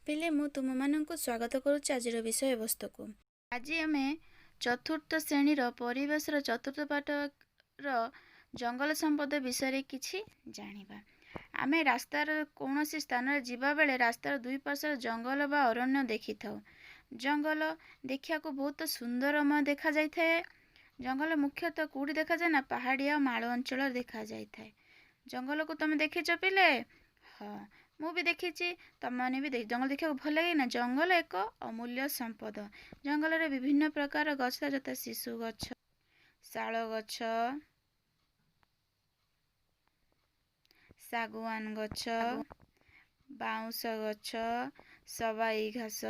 ପିଲେ, ମୁଁ ତୁମମାନଙ୍କୁ ସ୍ୱାଗତ କରୁଛି ଆଜିର ବିଷୟବସ୍ତୁକୁ। ଆଜି ଆମେ ଚତୁର୍ଥ ଶ୍ରେଣୀର ପରିବେଶର ଚତୁର୍ଥ ପାଠର ଜଙ୍ଗଲ ସମ୍ପଦ ବିଷୟରେ କିଛି ଜାଣିବା। ଆମେ ରାସ୍ତାର କୌଣସି ସ୍ଥାନରେ ଯିବାବେଳେ ରାସ୍ତାର ଦୁଇ ପାର୍ଶ୍ୱରେ ଜଙ୍ଗଲ ବା ଅରଣ୍ୟ ଦେଖିଥାଉ। ଜଙ୍ଗଲ ଦେଖିବାକୁ ବହୁତ ସୁନ୍ଦରମୟ ଦେଖାଯାଇଥାଏ। ଜଙ୍ଗଲ ମୁଖ୍ୟତଃ କେଉଁଠି ଦେଖାଯାଏ ନା ପାହାଡ଼ିଆ ମାଳ ଅଞ୍ଚଳରେ ଦେଖାଯାଇଥାଏ। ଜଙ୍ଗଲକୁ ତୁମେ ଦେଖିଛ ପିଲେ? ହଁ, ମୁଁ ବି ଦେଖିଛି, ତମେମାନେ ବି। ଜଙ୍ଗଲ ଦେଖିବାକୁ ଭଲ ଲାଗେ ନା? ଜଙ୍ଗଲ ଏକ ଅମୂଲ୍ୟ ସମ୍ପଦ। ଜଙ୍ଗଲରେ ବିଭିନ୍ନ ପ୍ରକାର ଗଛ, ଯଥା ଶିଶୁ ଗଛ, ଶାଳ ଗଛ, ଶାଗୁଆନ ଗଛ, ବାଉଁଶ ଗଛ, ସବାଇ ଘାସ,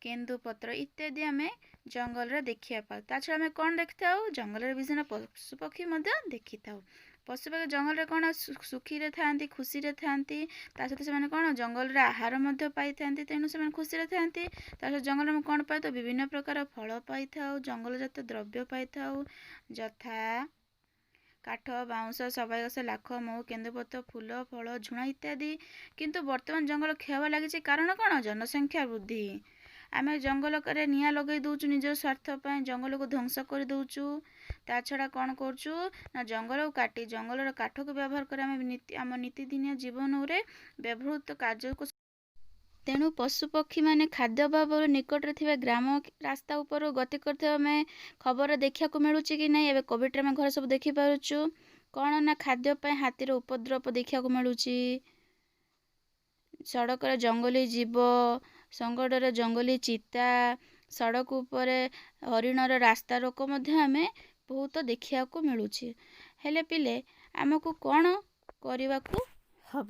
କେନ୍ଦୁପତ୍ର ଇତ୍ୟାଦି ଆମେ ଜଙ୍ଗଲରେ ଦେଖିବା ପାଉ। ତା ଛଡ଼ା ଆମେ କ'ଣ ଦେଖିଥାଉ? ଜଙ୍ଗଲରେ ବିଭିନ୍ନ ପଶୁପକ୍ଷୀ ମଧ୍ୟ ଦେଖିଥାଉ। ପଶୁପକ୍ଷୀ ଜଙ୍ଗଲରେ କ'ଣ ସୁଖୀରେ ଥାଆନ୍ତି, ଖୁସିରେ ଥାଆନ୍ତି। ତା ସହିତ ସେମାନେ କ'ଣ ଜଙ୍ଗଲରେ ଆହାର ମଧ୍ୟ ପାଇଥାନ୍ତି, ତେଣୁ ସେମାନେ ଖୁସିରେ ଥାଆନ୍ତି। ତା ସହିତ ଜଙ୍ଗଲରେ ଆମେ କ'ଣ ପାଇଥାଉ? ବିଭିନ୍ନ ପ୍ରକାର ଫଳ ପାଇଥାଉ, ଜଙ୍ଗଲଜାତ ଦ୍ରବ୍ୟ ପାଇଥାଉ, ଯଥା କାଠ, ବାଉଁଶ, ସବାଇ ଘାସ, ଲାଖ, ମହୁ, କେନ୍ଦୁପତ୍ର, ଫୁଲ, ଫଳ, ଝୁଣା ଇତ୍ୟାଦି। କିନ୍ତୁ ବର୍ତ୍ତମାନ ଜଙ୍ଗଲ କ୍ଷୟ ହେବାରେ ଲାଗିଛି। କାରଣ କ'ଣ? ଜନସଂଖ୍ୟା ବୃଦ୍ଧି। ଆମେ ଜଙ୍ଗଲରେ ନିଆଁ ଲଗାଇ ଦେଉଛୁ ନିଜ ସ୍ୱାର୍ଥ ପାଇଁ, ଜଙ୍ଗଲକୁ ଧ୍ୱଂସ କରିଦେଉଛୁ। ତା ଛଡ଼ା କ'ଣ କରୁଛୁ ନା ଜଙ୍ଗଲକୁ କାଟି ଜଙ୍ଗଲର କାଠକୁ ବ୍ୟବହାର କରି ଆମେ ଆମ ନୀତିଦିନିଆ ଜୀବନରେ ବ୍ୟବହୃତ କାର୍ଯ୍ୟକୁ। ତେଣୁ ପଶୁପକ୍ଷୀମାନେ ଖାଦ୍ୟ ଅଭାବରୁ ନିକଟରେ ଥିବା ଗ୍ରାମ ରାସ୍ତା ଉପରୁ ଗତି କରୁଥିବା ଆମେ ଖବରରେ ଦେଖିବାକୁ ମିଳୁଛି କି ନାହିଁ? ଏବେ କୋଭିଡ଼ରେ ଆମେ ଘରେ ସବୁ ଦେଖିପାରୁଛୁ। କ'ଣ ନା ଖାଦ୍ୟ ପାଇଁ ହାତୀର ଉପଦ୍ରବ ଦେଖିବାକୁ ମିଳୁଛି। ସଡ଼କରେ ଜଙ୍ଗଲୀ ଜୀବ ସଙ୍କଟରେ, ଜଙ୍ଗଲୀ ଚିତା, ସଡ଼କ ଉପରେ ହରିଣର ରାସ୍ତା ରୋକ ମଧ୍ୟ ଆମେ ବହୁତ ଦେଖିବାକୁ ମିଳୁଛି। ହେଲେ ପିଲେ, ଆମକୁ କ'ଣ କରିବାକୁ ହେବ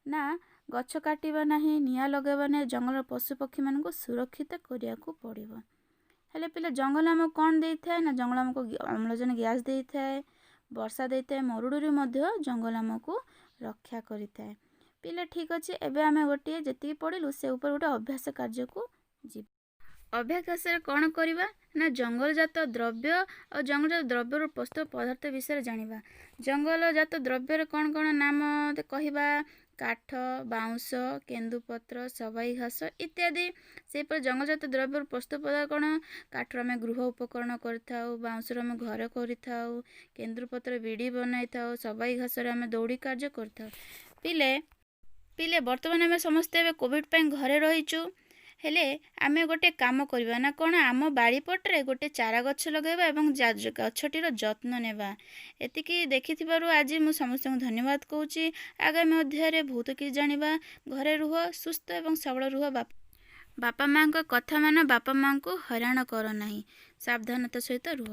ନା ଗଛ କାଟିବା ନାହିଁ, ନିଆଁ ଲଗାଇବା ନାହିଁ, ଜଙ୍ଗଲର ପଶୁପକ୍ଷୀମାନଙ୍କୁ ସୁରକ୍ଷିତ କରିବାକୁ ପଡ଼ିବ। ହେଲେ ପିଲେ, ଜଙ୍ଗଲ ଆମକୁ କ'ଣ ଦେଇଥାଏ ନା ଜଙ୍ଗଲ ଆମକୁ ଅମ୍ଳଜାନ ଗ୍ୟାସ୍ ଦେଇଥାଏ, ବର୍ଷା ଦେଇଥାଏ, ମରୁଡ଼ିରୁ ମଧ୍ୟ ଜଙ୍ଗଲ ଆମକୁ ରକ୍ଷା କରିଥାଏ। ପିଲେ, ଠିକ୍ ଅଛି, ଏବେ ଆମେ ଗୋଟିଏ ଯେତିକି ପଢ଼ିଲୁ ସେ ଉପରେ ଗୋଟେ ଅଭ୍ୟାସ କାର୍ଯ୍ୟକୁ ଯିବା। ଅଭ୍ୟାସରେ କ'ଣ କରିବା ନା ଜଙ୍ଗଲଜାତ ଦ୍ରବ୍ୟ ଆଉ ଜଙ୍ଗଲଜାତ ଦ୍ରବ୍ୟରୁ ପ୍ରସ୍ତୁତ ପଦାର୍ଥ ବିଷୟରେ ଜାଣିବା। ଜଙ୍ଗଲଜାତ ଦ୍ରବ୍ୟର କ'ଣ କ'ଣ ନାମ କହିବା? କାଠ, ବାଉଁଶ, କେନ୍ଦୁପତ୍ର, ସବାଇ ଘାସ ଇତ୍ୟାଦି। ସେହିପରି ଜଙ୍ଗଲଜାତ ଦ୍ରବ୍ୟରୁ ପ୍ରସ୍ତୁତ ପଦାର୍ଥ କ'ଣ? କାଠରୁ ଆମେ ଗୃହ ଉପକରଣ କରିଥାଉ, ବାଉଁଶରୁ ଆମେ ଘର କରିଥାଉ, କେନ୍ଦୁପତ୍ର ବିଡ଼ି ବନାଇଥାଉ, ସବାଇ ଘାସରେ ଆମେ ଦଉଡ଼ି କାର୍ଯ୍ୟ କରିଥାଉ। ପିଲେ, ବର୍ତ୍ତମାନ ଆମେ ସମସ୍ତେ ଏବେ କୋଭିଡ଼ ପାଇଁ ଘରେ ରହିଛୁ। ହେଲେ ଆମେ ଗୋଟେ କାମ କରିବା ନା କ'ଣ ଆମ ବାଡ଼ିପଟରେ ଗୋଟେ ଚାରା ଗଛ ଲଗାଇବା ଏବଂ ଗଛଟିର ଯତ୍ନ ନେବା। ଏତିକି ଦେଖିଥିବାରୁ ଆଜି ମୁଁ ସମସ୍ତଙ୍କୁ ଧନ୍ୟବାଦ କହୁଛି। ଆଗାମୀ ଅଧ୍ୟାୟରେ ବହୁତ କିଛି ଜାଣିବା। ଘରେ ରୁହ, ସୁସ୍ଥ ଏବଂ ସବଳ ରୁହ। ବାପା ମାଆଙ୍କ କଥା ମାନ, ବାପା ମାଆଙ୍କୁ ହଇରାଣ କର ନାହିଁ। ସାବଧାନତା ସହିତ ରୁହ।